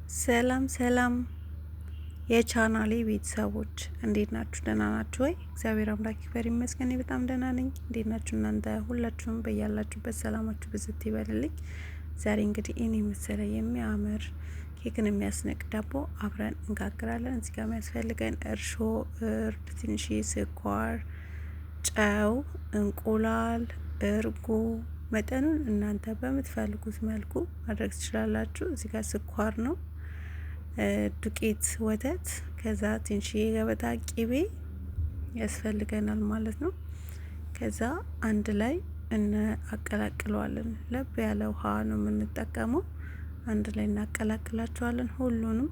ሰላም ሰላም የቻናሌ ቤተሰቦች እንዴት ናችሁ? ደህና ናችሁ ወይ? እግዚአብሔር አምላክ ይክበር ይመስገን፣ በጣም ደህና ነኝ። እንዴት ናችሁ እናንተ? ሁላችሁም በያላችሁበት ሰላማችሁ ብዝት ይበልልኝ። ዛሬ እንግዲህ እኔ መሰለ የሚያምር ኬክን የሚያስንቅ ዳቦ አብረን እንጋግራለን። እዚህ ጋር የሚያስፈልገን እርሾ፣ እርድ፣ ትንሽዬ ስኳር፣ ጨው፣ እንቁላል፣ እርጎ መጠኑን እናንተ በምትፈልጉት መልኩ ማድረግ ትችላላችሁ። እዚህ ጋር ስኳር ነው፣ ዱቄት፣ ወተት፣ ከዛ ትንሽዬ ገበታ ቂቤ ያስፈልገናል ማለት ነው። ከዛ አንድ ላይ እናቀላቅለዋለን። ለብ ያለ ውሃ ነው የምንጠቀመው። አንድ ላይ እናቀላቅላቸዋለን ሁሉንም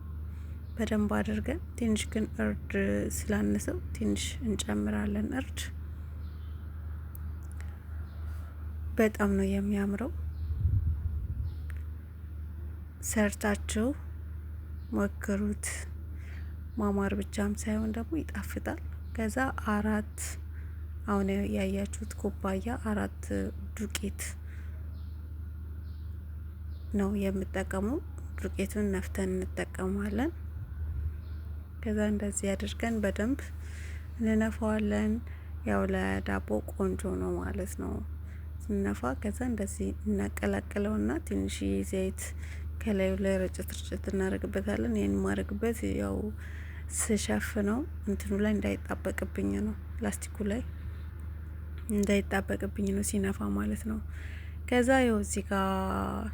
በደንብ አድርገን። ትንሽ ግን እርድ ስላነሰው ትንሽ እንጨምራለን እርድ። በጣም ነው የሚያምረው። ሰርታችሁ ሞክሩት። ማማር ብቻም ሳይሆን ደግሞ ይጣፍጣል። ከዛ 4 አሁን ያያችሁት ኩባያ 4 ዱቄት ነው የምጠቀመው። ዱቄቱን ነፍተን እንጠቀመዋለን። ከዛ እንደዚህ አድርገን በደንብ እንነፋዋለን። ያው ለዳቦ ቆንጆ ነው ማለት ነው ስንነፋ። ከዛ እንደዚህ እናቀላቅለውና ትንሽዬ ዘይት ከላዩ ላይ ረጨት ረጨት እናደርግበታለን። ይሄን የማደርግበት ያው ስሸፍነው እንትኑ ላይ እንዳይጣበቅብኝ ነው፣ ላስቲኩ ላይ እንዳይጣበቅብኝ ነው ሲነፋ ማለት ነው። ከዛ ያው እዚህ ጋር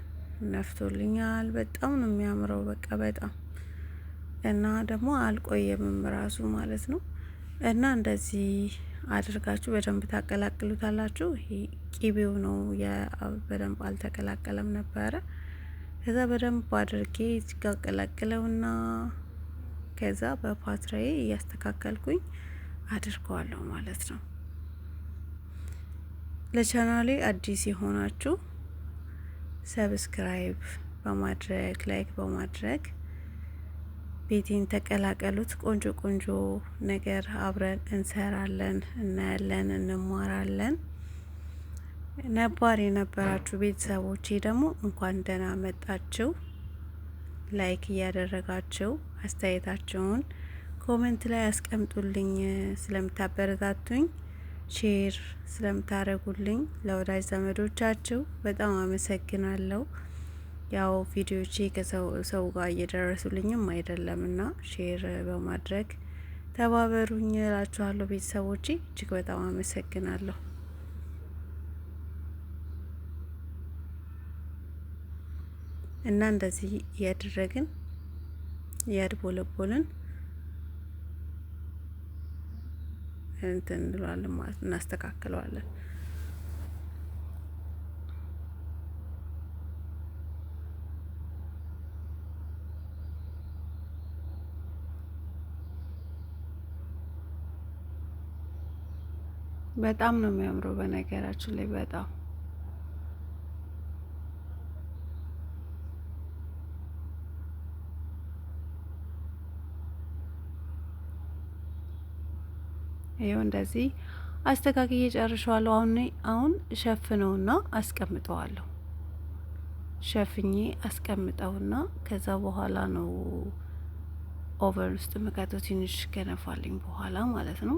ነፍቶልኛል። በጣም ነው የሚያምረው፣ በቃ በጣም እና ደግሞ አልቆየምም ራሱ ማለት ነው። እና እንደዚህ አድርጋችሁ በደንብ ታቀላቅሉታላችሁ። ይሄ ቂቤው ነው በደንብ አልተቀላቀለም ነበረ። ከዛ በደንብ አድርጌ እዚህ ጋር አቀላቅለውና ከዛ በፓትራዬ እያስተካከልኩኝ አድርገዋለሁ ማለት ነው። ለቻናሌ አዲስ የሆናችሁ subscribe በማድረግ like በማድረግ ቤቴን ተቀላቀሉት። ቆንጆ ቆንጆ ነገር አብረን እንሰራለን፣ እናያለን፣ እንማራለን። ነባር የነበራችሁ ቤተሰቦቼ ደግሞ እንኳን ደህና መጣችሁ። like እያደረጋችሁ አስተያየታችሁን comment ላይ አስቀምጡልኝ። ስለምታበረታቱኝ፣ share ስለምታደርጉልኝ ለወዳጅ ዘመዶቻችሁ በጣም አመሰግናለሁ። ያው ቪዲዮቼ ከሰው ሰው ጋር እየደረሱልኝም አይደለምና share በማድረግ ተባበሩኝ እላችኋለሁ። ቤተሰቦቼ እጅግ በጣም አመሰግናለሁ። እና እንደዚህ እያደረግን እያድቦለቦልን እንትን እንለዋለን ማለት እናስተካክለዋለን። በጣም ነው የሚያምረው በነገራችን ላይ በጣም ይኸው እንደዚህ አስተካክዬ ጨርሸዋለሁ። አሁን ሸፍነውና አስቀምጠዋለሁ። ሸፍኜ አስቀምጠውና ከዛ በኋላ ነው oven ውስጥ መከተው፣ ትንሽ ከነፋልኝ በኋላ ማለት ነው።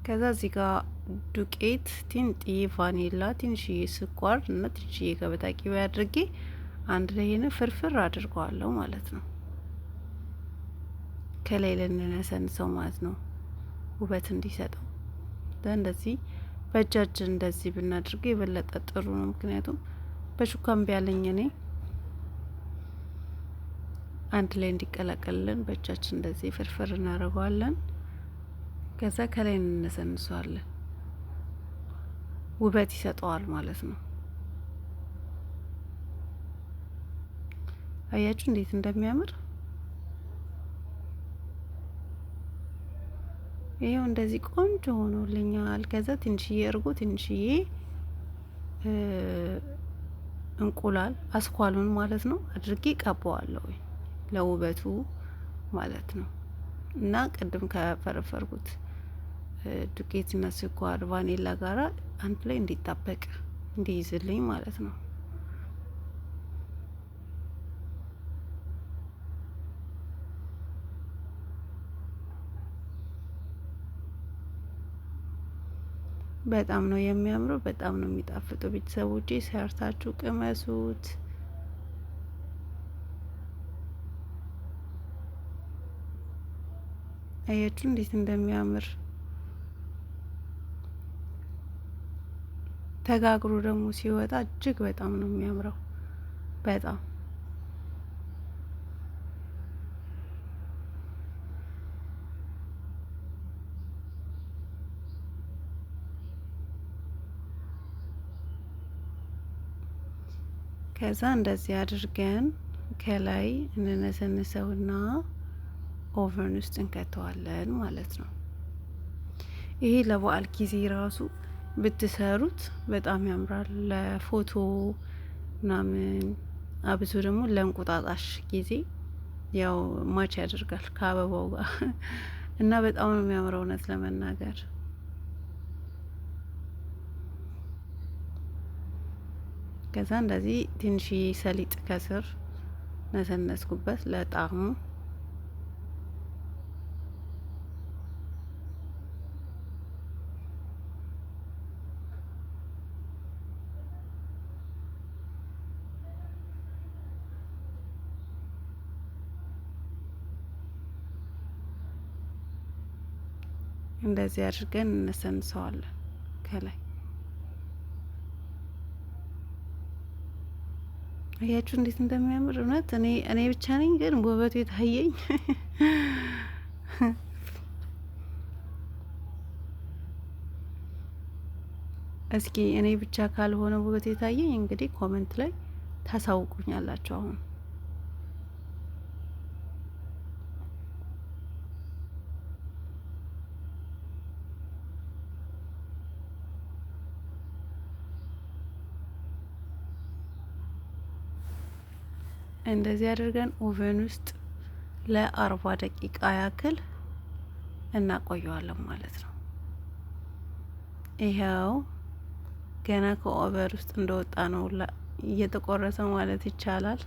ከዛ እዚህ ጋር ዱቄት፣ ትንጥዬ ቫኒላ፣ ትንሽዬ ስኳር እና ትንሽዬ ገበታ ቂቤ አድርጌ አንድ ላይ ይሄን ፍርፍር አድርገዋለሁ ማለት ነው። ከላይ ልንነሰንሰው ማለት ነው፣ ውበት እንዲሰጠው። እንደዚህ በእጃችን እንደዚህ ብናድርገው የበለጠ ጥሩ ነው። ምክንያቱም በሹካም ቢያለኝ እኔ አንድ ላይ እንዲቀላቀልልን በእጃችን እንደዚህ ፍርፍር እናደርገዋለን። ከዛ ከላይ እንነሰንሰዋለን፣ ውበት ይሰጠዋል ማለት ነው። አያችሁ እንዴት እንደሚያምር። ይሄው እንደዚህ ቆንጆ ሆኖልኛል። ከዛ ትንሽዬ እርጎ፣ ትንሽዬ እንቁላል አስኳሉን ማለት ነው አድርጌ ቀባዋለሁ ለውበቱ ማለት ነው። እና ቅድም ከፈረፈርኩት ዱቄትና ስኳር ቫኒላ ጋራ አንድ ላይ እንዲጣበቅ እንዲይዝልኝ ማለት ነው። በጣም ነው የሚያምረው። በጣም ነው የሚጣፍጠው። ቤተሰቦቼ ሰርታችሁ ቅመሱት። አያችሁ እንዴት እንደሚያምር። ተጋግሮ ደግሞ ሲወጣ እጅግ በጣም ነው የሚያምረው። በጣም ከዛ እንደዚህ አድርገን ከላይ እንነሰንሰውና oven ውስጥ እንከተዋለን ማለት ነው። ይሄ ለበዓል ጊዜ ራሱ ብትሰሩት በጣም ያምራል። ለፎቶ ምናምን፣ አብሶ ደግሞ ለእንቁጣጣሽ ጊዜ ያው match ያደርጋል ከአበባው ጋር እና በጣም ነው የሚያምረው እውነት ለመናገር። ከዛ እንደዚህ ትንሽ ሰሊጥ ከስር ነሰነስኩበት ለጣዕሙ። እንደዚህ አድርገን እነሰንሰዋለን ከላይ። አያችሁ እንዴት እንደሚያምር እውነት። እኔ ብቻ ነኝ ግን ውበቱ የታየኝ። እስኪ እኔ ብቻ ካልሆነ ውበቱ የታየኝ እንግዲህ comment ላይ ታሳውቁኛላችሁ። አሁን እንደዚህ አድርገን oven ውስጥ ለ40 ደቂቃ ያክል እናቆየዋለን ማለት ነው። ይኸው ገና ከ oven ውስጥ እንደወጣ ነው እየተቆረሰ ማለት ይቻላል።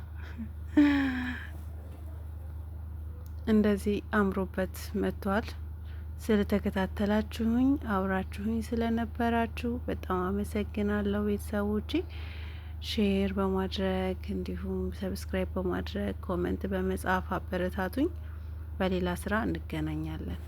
እንደዚህ አምሮበት መጥቷል። ስለተከታተላችሁኝ አብራችሁኝ ስለነበራችሁ በጣም አመሰግናለሁ ቤተሰቦቼ። Share በማድረግ እንዲሁም subscribe በማድረግ comment በመጻፍ አበረታቱኝ። በሌላ ስራ እንገናኛለን።